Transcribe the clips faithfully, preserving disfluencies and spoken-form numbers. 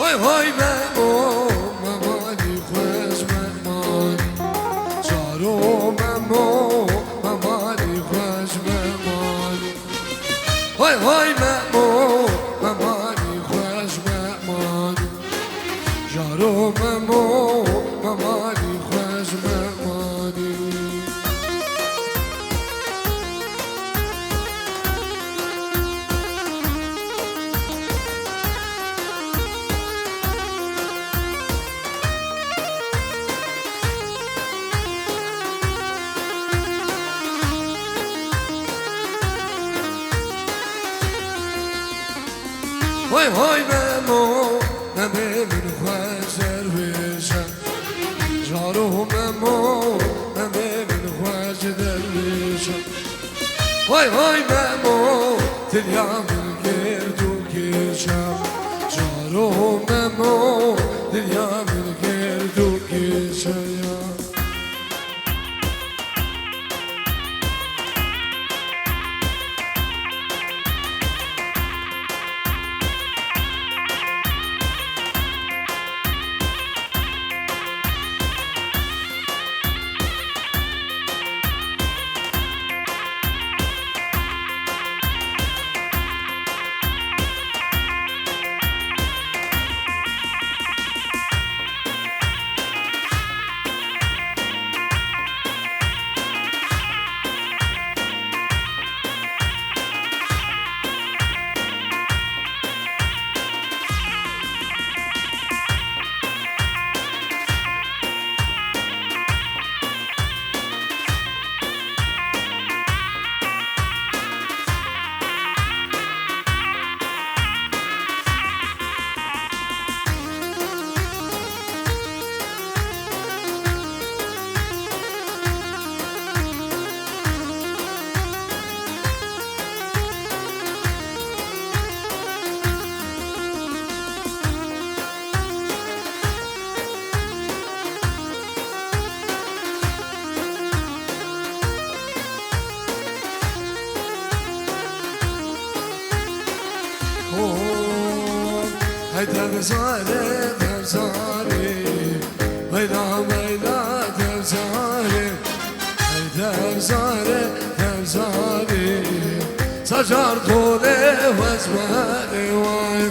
Hay hay Memo, Memanî xweş Memanî. Caro Memo, Memanî xweş Memanî. Hay hay Memo, Memanî xweş Memanî. Caro Memo, Memanî xweş Memanî. Hay hay Memo, Memê min xweş derwêş e. Caro Memo, Memê min xweş derwêş e. Hay hay Memo, dilya min gird û kêş e. Caro Memo, dilya min gird û kêş e ya. Hey devzare, devzare, meyla, meyla, devzare. Hey devzare, devzare, sacar tole wezmere way.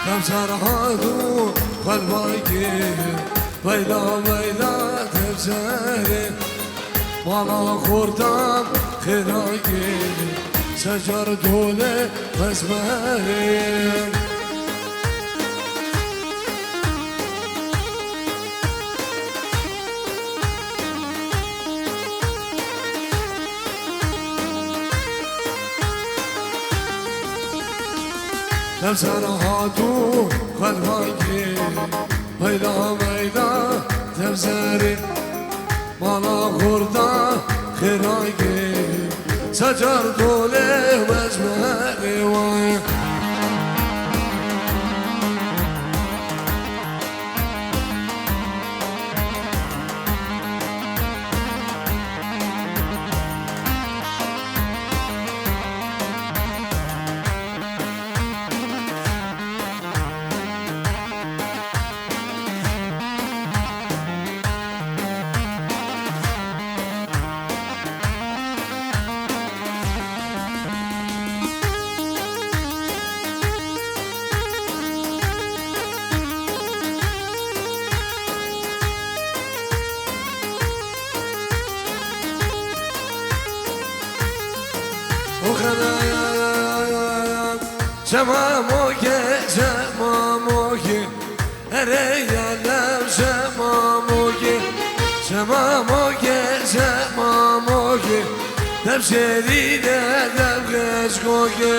Kevser hadu xelvayê, veyla veyla tevzerê, mala xortan xêrayê, secar dole mezmerê. Kevser hatû xelvayê, meyla meyla tevzerê, mala xorta xêrayê, secar dole mezmerê way. Şemamoke, şemamoke, ere ya lev şemamoke, şemamoke, şemamoke, dev şerî de dev xeşkoke.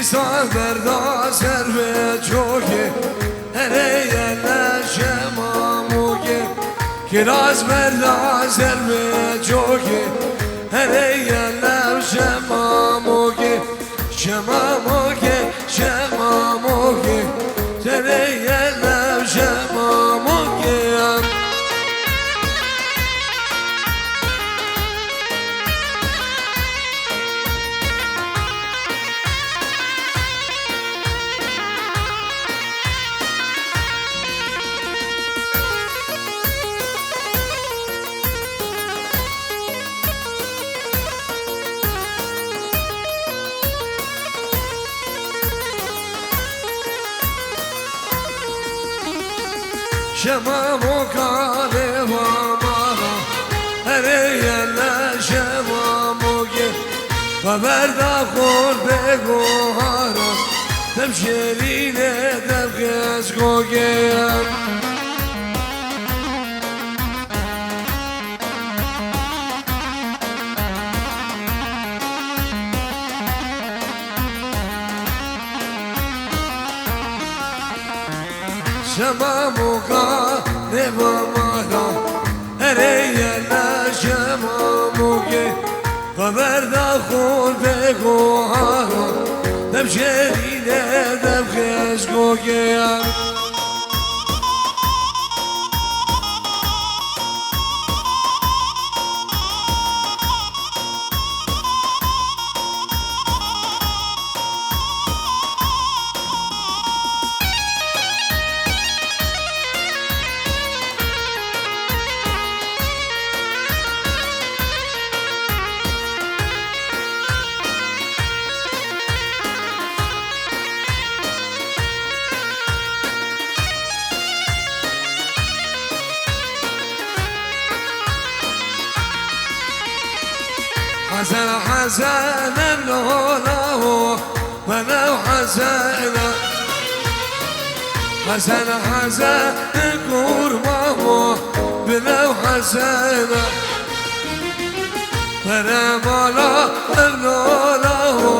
Sar berda ser vê çokê, herê ye leşe mamokê. Kiraz berda ser vê çokê, herê ye leşe mamokê. Şemamokê, şemamokê, serê ye leşe mamokê. Şema moka lê va mara, herê ye leşe mamokê. Xeber da xor bê gohara, dem şêrînê dem xêzgokê. Şema moka nêva mara, herê ye leşe mamokê. Xeber da xor bê gohara, dem şêrînê dem xêzgokê. Hesen, Hesen, em lola ho, belew Hesen. Hesen, Hesen, kurma ho, belew Hesen. Pere mala, em lola ho,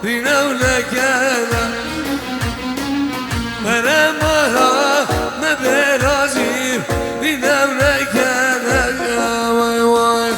bînew lekele. Pere mala, me berazî, bînew lekele. Vay, vay.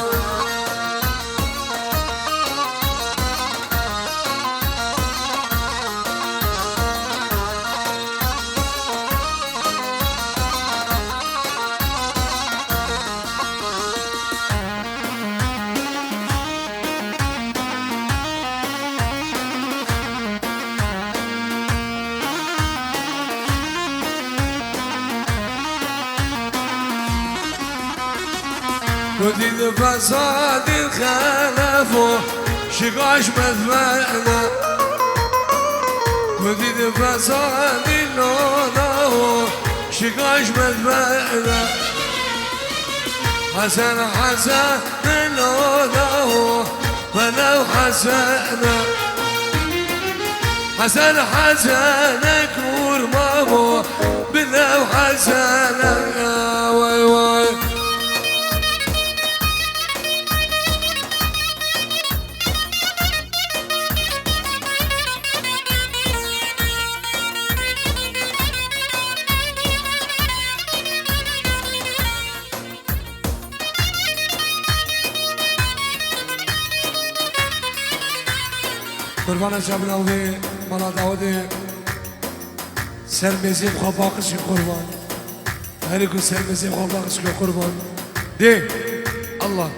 Kurdî di fesadî xelefo, şikaş medvene. Kurdî di fesadî lolawo, şikaş medvene. Hesen, Hesen, lolawo, belew Hesene. Hesen, Hesene, kurma bo, belew Hesene. Vay, vay. Qurbana çavina wê mala Dawudê. Ser mêzê xwe baqişî qurban. Herî ku ser mêzê xwe baqişî qurban. Dê. Allah.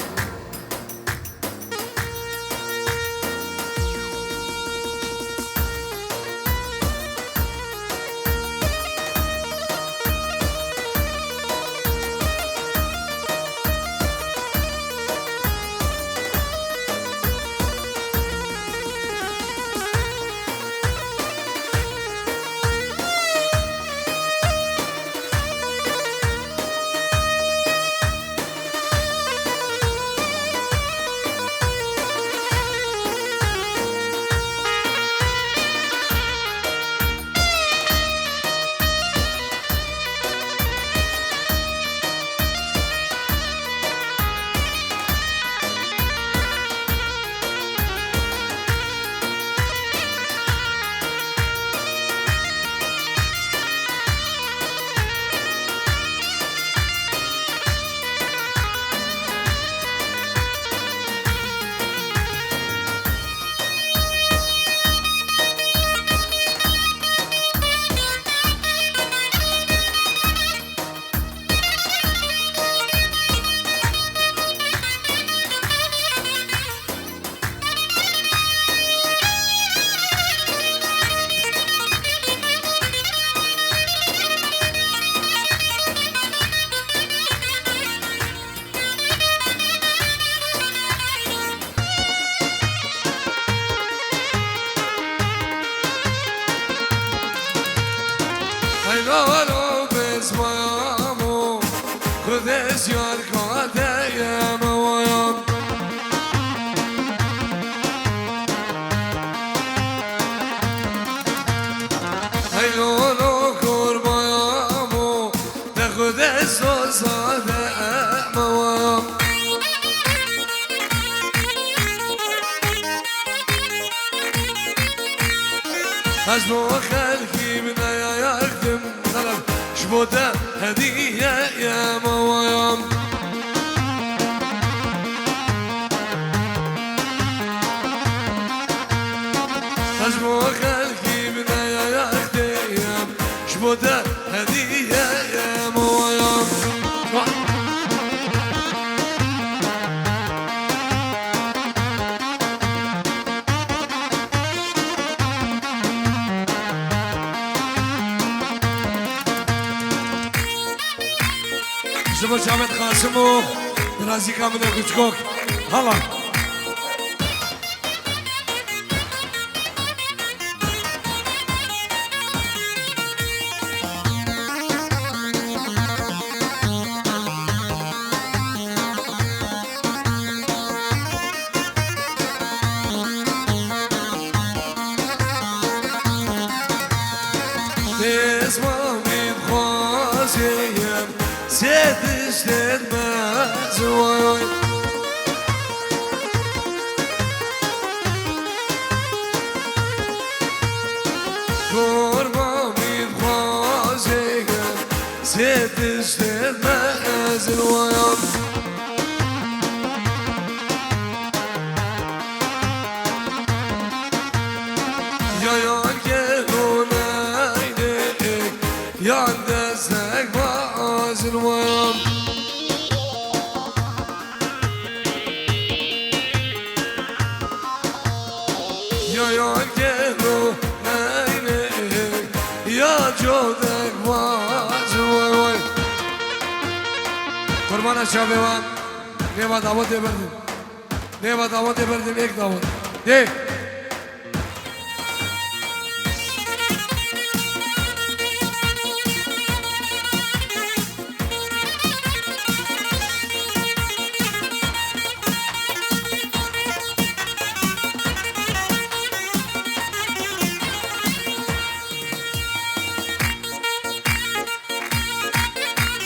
Lolo kurbayamo, te xude soza de mawam. Ez bo xelkî min eya yaktim, talep ji bo te hediye ye mawayam. Ez bo xelkî min eya yaktim, ji bo te hediye ye mawayam. Ji bo Çavêt Qasim û birazîka min e Guçkok. Hala. Dêsma min xwazê yem, sê tiştên me ziway. Korma min xwazê yem, sê tiştên me ziwayam. Ya yan gelo neyne, yan destek bazil wam. Ya yan gelo neyne, ya codek bazil wam. Qurbana çavê wan, nêva dawetê berdin. Nêva dawetê berdin, êk dawet. Dê.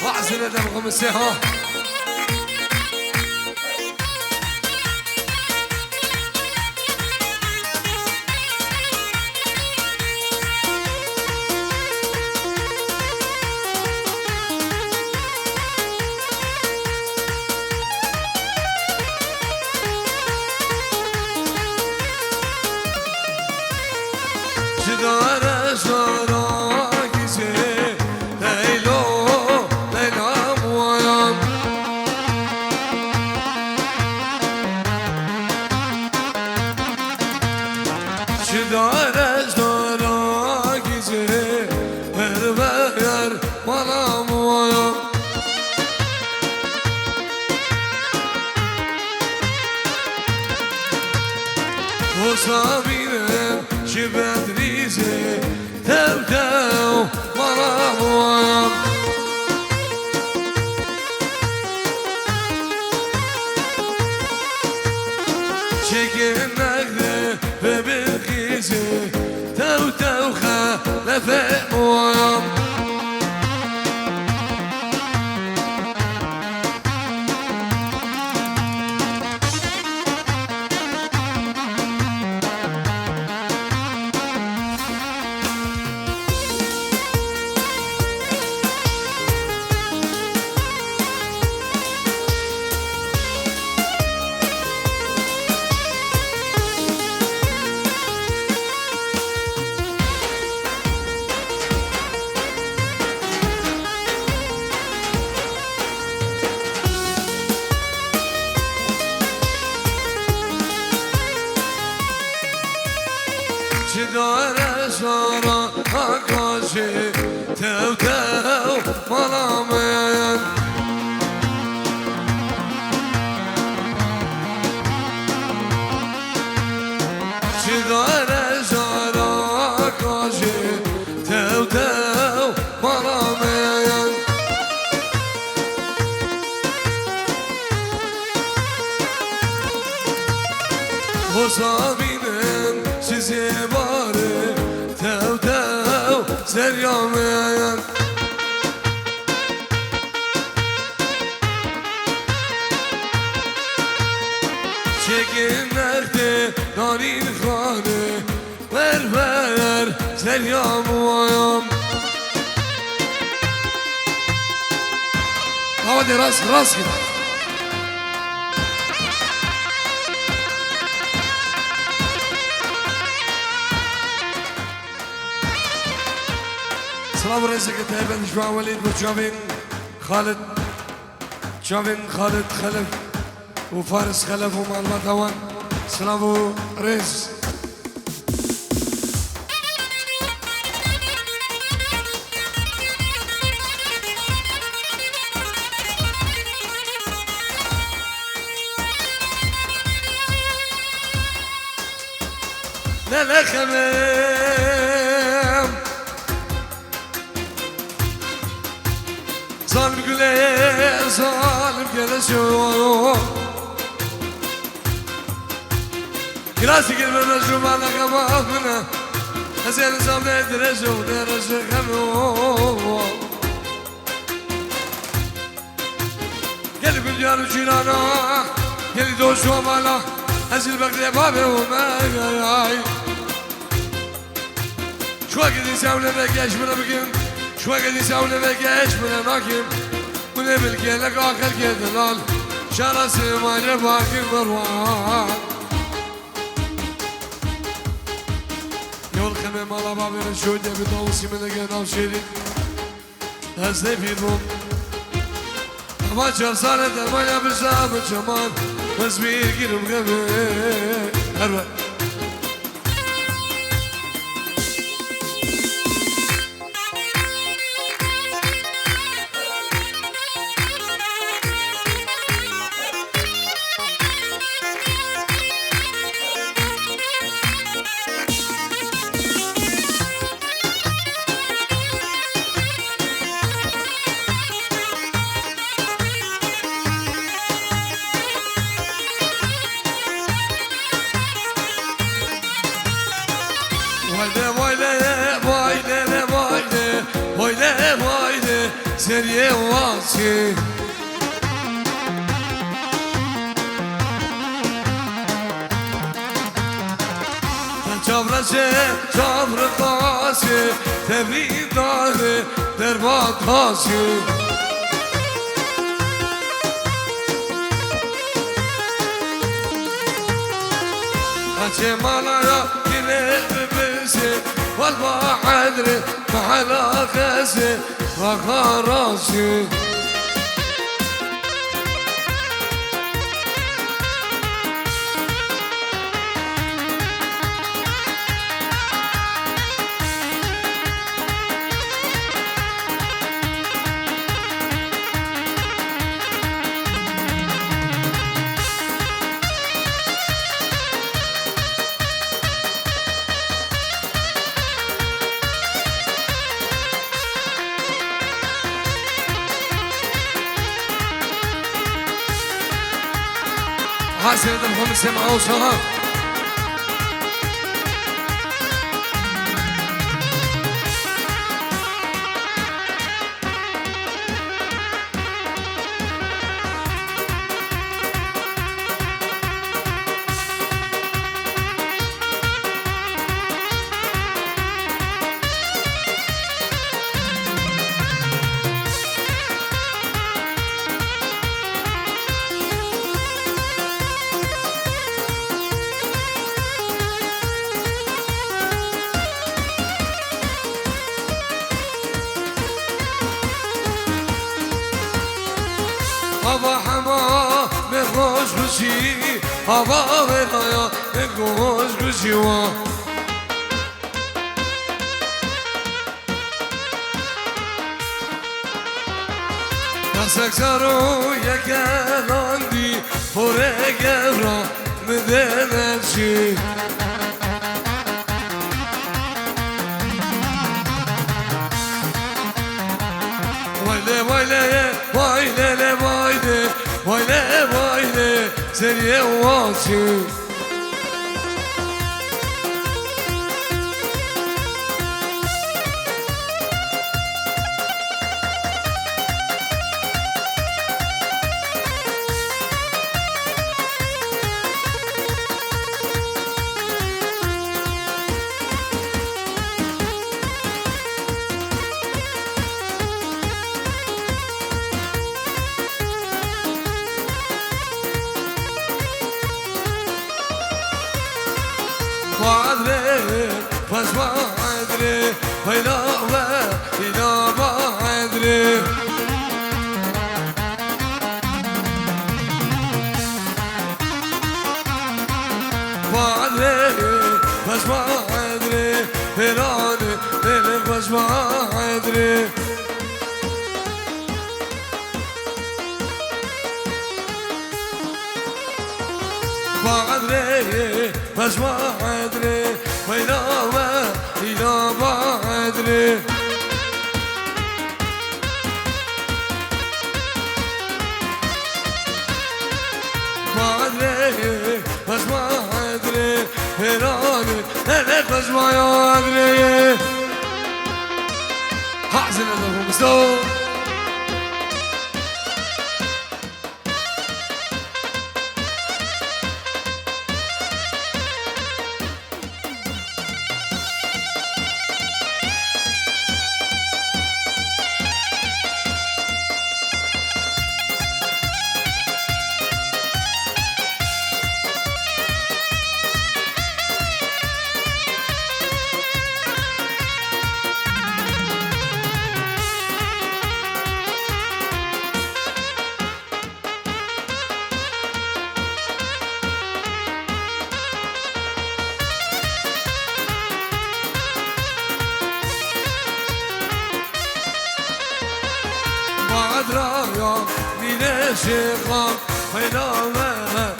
Vazine de bixwe min sê ha. Ji dare jara gîjê Leylo, Leyla wayam. Ji dare jara gîjê Perwer mala wayam. Hosamîne ji Bedrîzê tew tew mala wayam. Çekin nexde ve Bilqîzê tew tew xelefê wayam. Çi dare şara akaşê tew tew mala me. Çi dare şara akaşê tew tew mala me. Hosamînin çizê barê tew tew Derya me. Çêkin nextê danîn xanê, wer wer serya muwayam. Awa de rast, rast gidin. Silav û rêzeke taybet ji bo Welîd û çavên Xalid, çavên Xalid Xelef û Faris Xelef û malbata wan. Silav û rêz. Lele xemem. Zalim gule, zalim gele so. Klasik ilme mecnun bana kabahat mına. Ezel zalim dere so, dere so xemo. Gelî gundiyar û cîrana, gelî dost û hevala, ez li bexdê bavê û me ay. Şuwa gedî sewle ve geç bile bikin, şuwa gedî sewle ve geç bile nakin. Gune bil gelek axir geldi lal, şara sêmayê bakir berwan. Yol xeme mala bavê şoy de bi dawusî min ege nav şêrî. Ez ne pîr bûm. Eva çar sale dermanya biza min çeman. Ez bîr girim xeme. Her we. Vay le, vay le, vay le, le, vay le, vay le, vay le, seriyê wasî. Çavreşê, çavre qasê, tevî dare, derba qasê. Açê malaya gile bibise, wal ba hedre, mahela xese, raxa rase. Hazırdır, Hulusi Mausa. Hava hema me xweş xweşî, hava vêraya me xweş xweşî wa. Kesek sero yeke landî, xore gevra mi dene çi. Vay le, vay le, vay le le, vay le, vay le, vay le, seriyê wasî. Badrê, xweş badrê, heyla we, heyla badrê. Badrê, xweş badrê, hêranê, hêlê xweş badrê. Badrê, xweş badrê, heyla we, heyla badrê. Badrê, xweş badrê, hêranê, hêlê xweş badrê. Hazine de Mustafa. Badraya mîne şêxa, heyla we,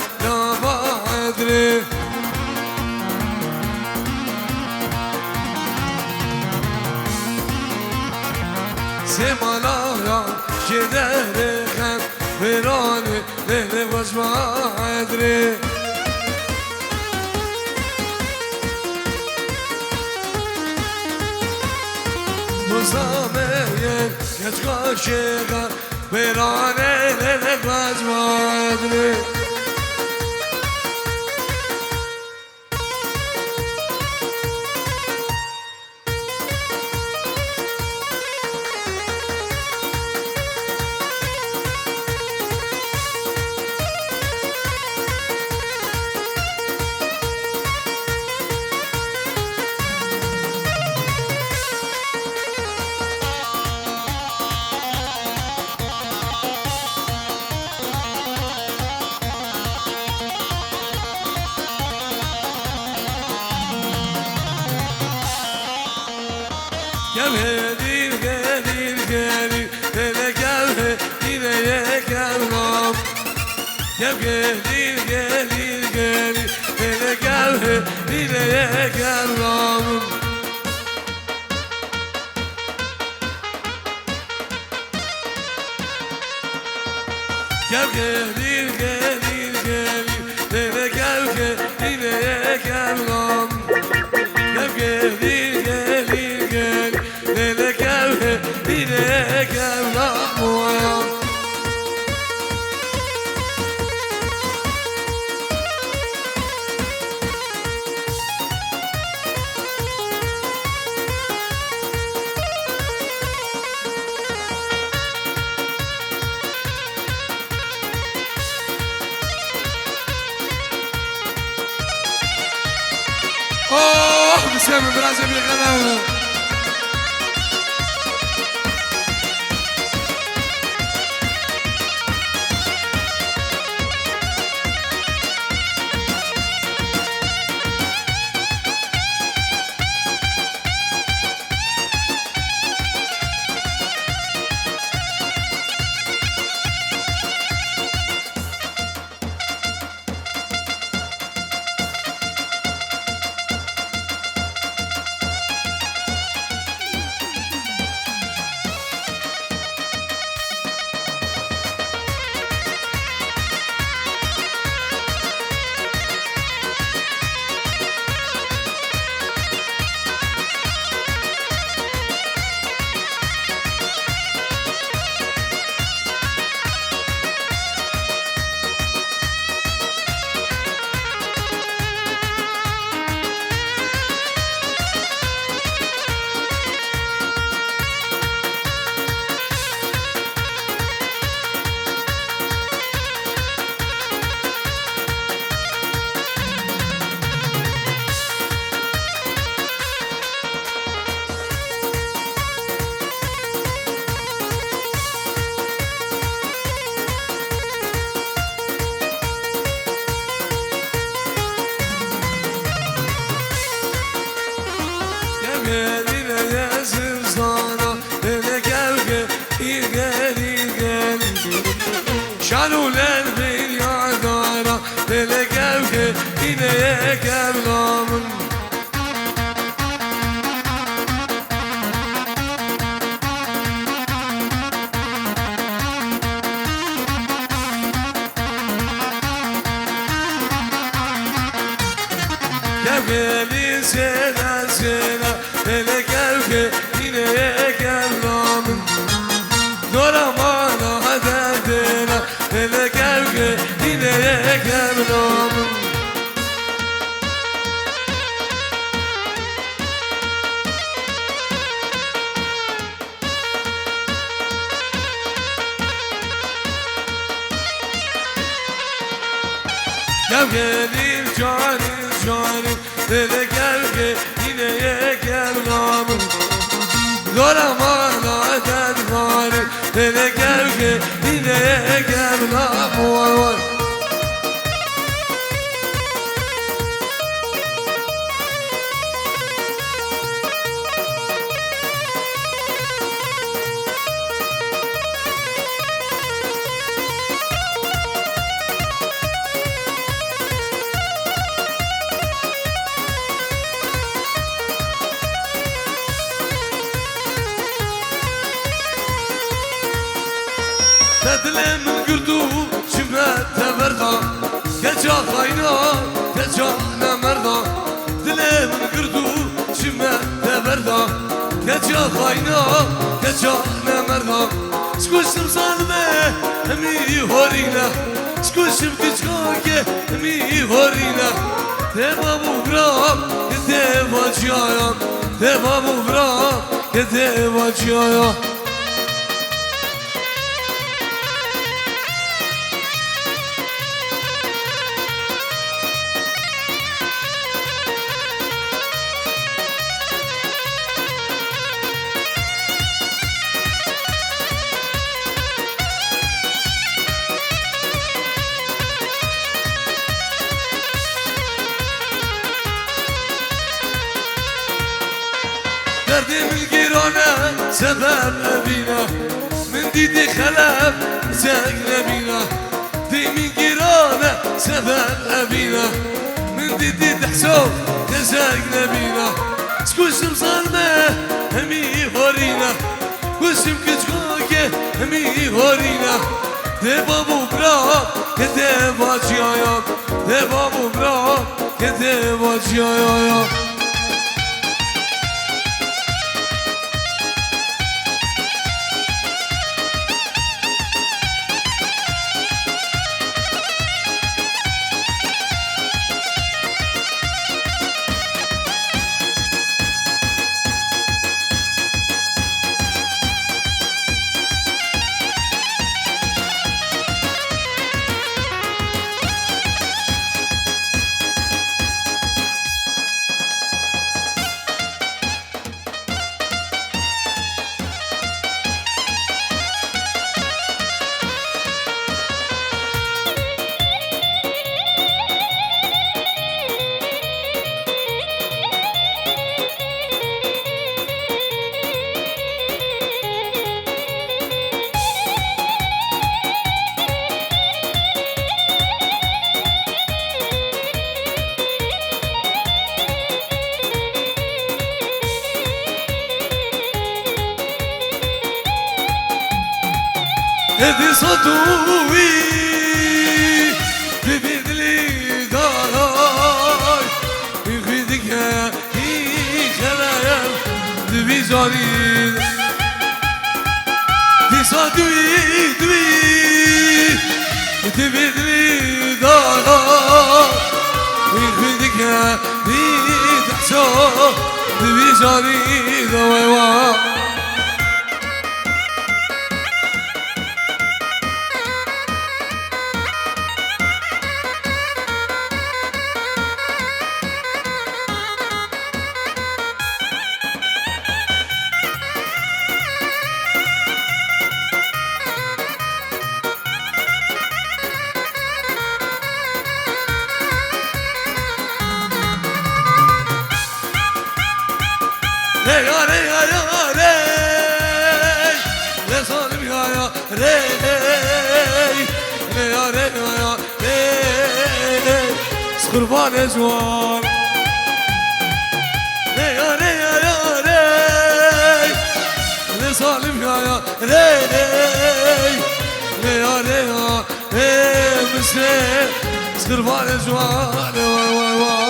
heyla badrê. Sêmalaya şêderê xem, hêranê, hêlê xweş badrê. Muzameyên keçka şêxa, hêranê, hêlê xweş badrê. Kevhê dîlgê dîlgêrî, têlê kevhê dîleyê kevlam. Kevhê dîlgê dîlgêrî, têlê kevhê dîleyê kevlam. Kevke dîl gelî gelî, lêlê kevke dîlê kevlam. Kevke dîl gelî gelî, lêlê kevke dîlê kevlam oya. Oh, bismillah, biraz da bir kadar. Kevla min. Kevgelî sêne sêne, hele kevke yine kevla min. Dora mana derdêne, hele kevke yine kevla min. Kevgelî canî canî, hele kevke yine kevla min. Dora mana derdêne, hele kevke yine kevla min. Vay vay. Te dilê min girtû, çi me tever da, keça xayna, keça nemerda. Dilê min girtû, çi me tever da, keça xayna, keça nemerda. Ez kuştim zalime, hemî horîne. Ez kuştim kiçkake, hemî horîne. Tê bab û bira, ke tê vaciyaya. Tê bab û bira, ke tê vaciyaya. Derdê min giran e, sebeb evîne. Min dîtî xelef, zek nebîne. Dê min giran e, sebeb evîne. Min dîtî dehso, te zek nebîne. Ez kuştim zalime, hemî horîne. Kuştim kiçkake, hemî horîne. Dê bab û bira, ke tê vaciyaya. Dê bab û bira, ke tê vaciyaya. Ê dîsa tu wî dibî dilî daray, wî xwî dike hî xelef dibî carî. Dîsa tu wî, tu wî dibî dilî daray, wî xwî dike hî dehşo dibî carî de wey wa. Hey ya, hey ya, ya, hey. Ne zalim ya, ya, hey, hey. Ne ya, hey, ya, ya, hey, hey. Qurbanê ciwan. Rê ya, rê ya, ya, rê. Rê zalim ya, ya, rê, rê. Rê ya, rê ya, rê, mişê. Qurbanê ciwan, vay, vay, vay.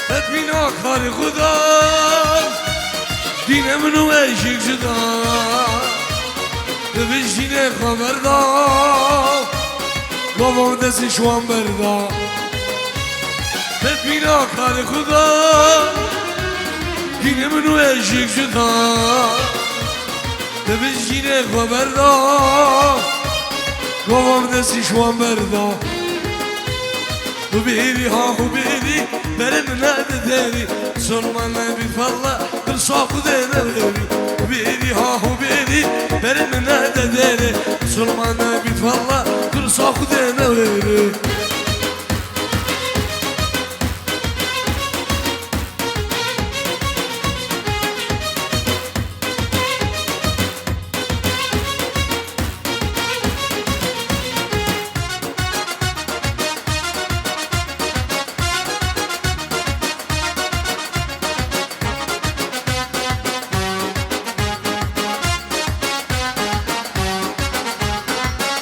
Tedbîna karê Xuda, dîne min û ejîk cuda. Divijîne xwe berda, gava min destê şiwan berda. Tedbîna karê Xuda, dîne min û ejîk cuda. Divijîne xwe berda, gava min destê şiwan berda. Hubêrî ha hubêrî, berê min nede derî. Sulman nebî falla, tirsa Xwedê neverî. Hubêrî ha hubêrî, berê min nede derî. Sulman nebî falla, tirsa Xwedê neverî.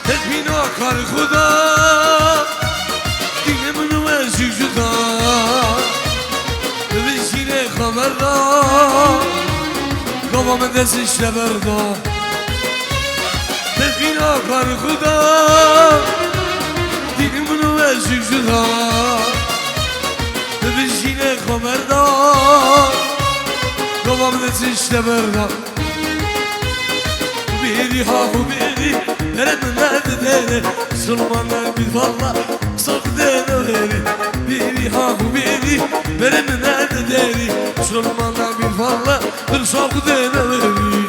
Tedbîna kar Xuda, dîne min û ez jî cuda. Divijîne xwe berda, gava min dest ji te berda. Tedbîna kar Xuda, dîne min û ez jî cuda. Divijîne xwe berda, gava min dest ji te berda. Bêrî ha hû bêrî, berê min nede derê. Sulman nebî valla, qisa Xwedê neverî. Bêrî ha hû bêrî, berê min nede derî. Sulman nebî valla, qisa Xwedê neverî.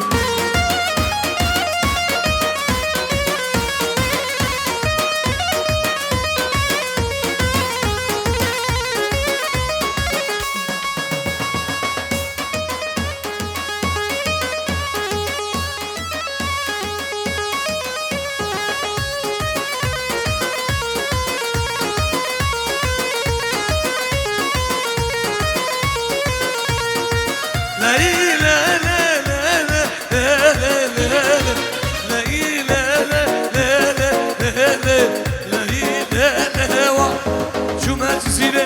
Şûme zîrê,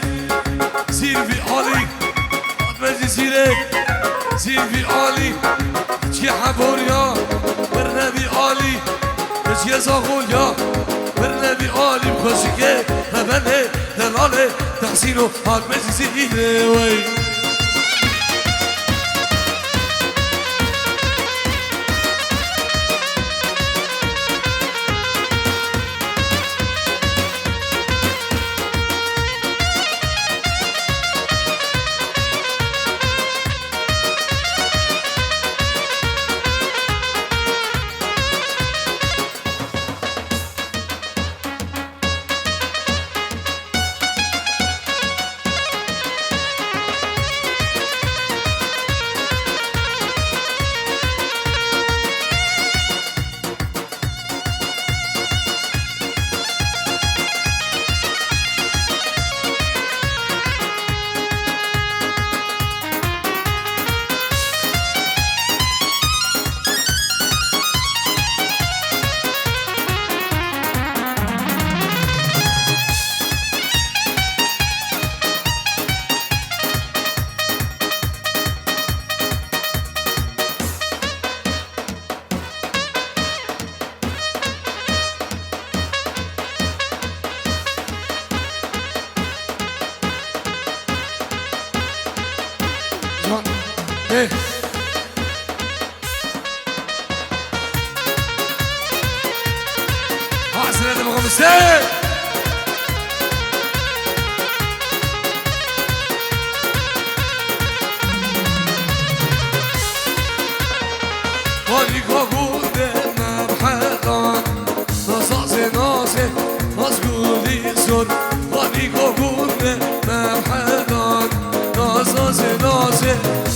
zîr vî alî. Mecî zîrê, zîr vî alî, çi heboriya, birne vî alî, çi zaxoya, birne vî alî, xweşikê, hevenê, delalê, tehsîno, hat mecî zîrê wey. Hey. Hasrete bakalım sen. Harika gurbe merheban. Nazazê nazê, naz gulî zor. Harika gurbe merheban. Nazazê nazê,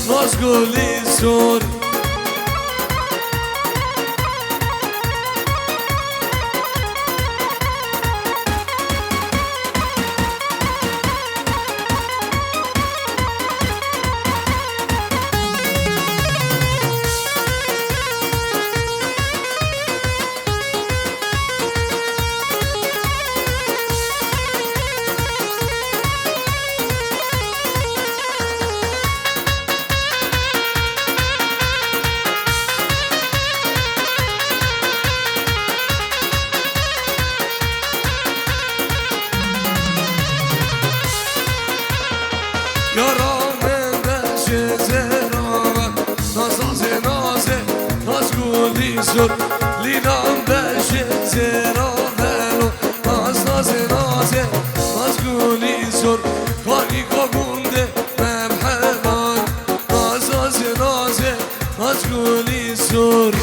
naz gulî zor. Yara min beşê zêra ve, nazazê nazê, naz gulî zor. Lînan beşê zêra velo, naz nazê nazê, naz gulî zor. Kanîka gundê merheban, nazazê nazê, naz gulî zor.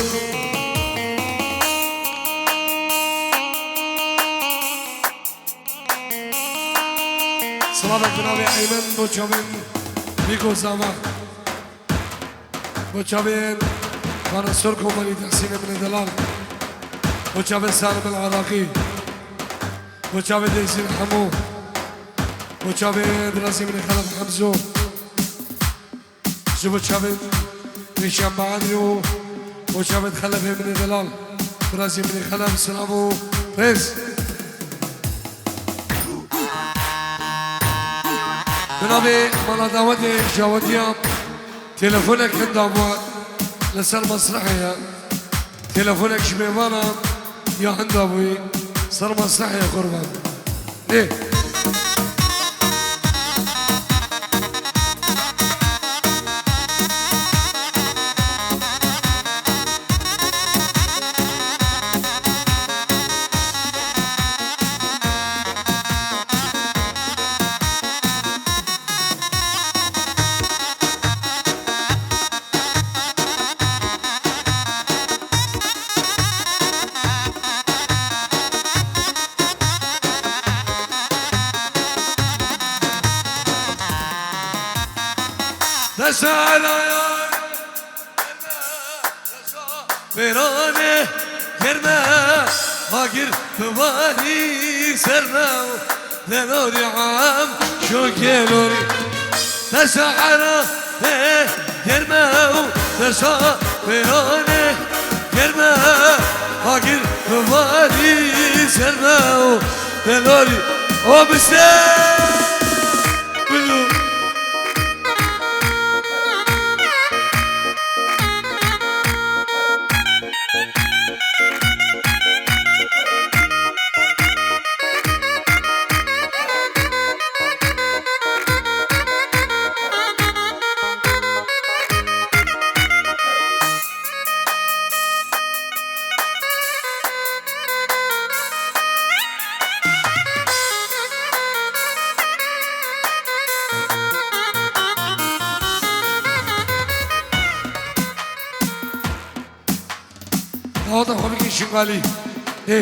Silavek bi navê Eymen bo çavên Bîko Zava. Bo çavên Xanesor Komanî Tehsînê min ê delal. Bo çavê Salim el Iraqî. Bo çavê Dêzîn Hemo. Bo çavê dirazî min ê Xelef Hemzo. Ji bo çavên Rêşan Baadrî û bo çavên Xelefê min ê delal. Birazî min ê Xelef, silav û rêz. Bi navê mala dawetê Jawediya telefonek hinda bû li ser mesrehê ye. Telefonek ji mêvana ya hinda bûyî ser mesrehê ye qurban. Ê. Desa elaya, desa pêranê germe, agir bivarî ser me. Delorî em şokê lorî. Te sehera te germe û te sa pêranê germe. Agir bivarî ser me û delorî o bise. Bilû. Awa da xwe bikî Şingalî. Ê.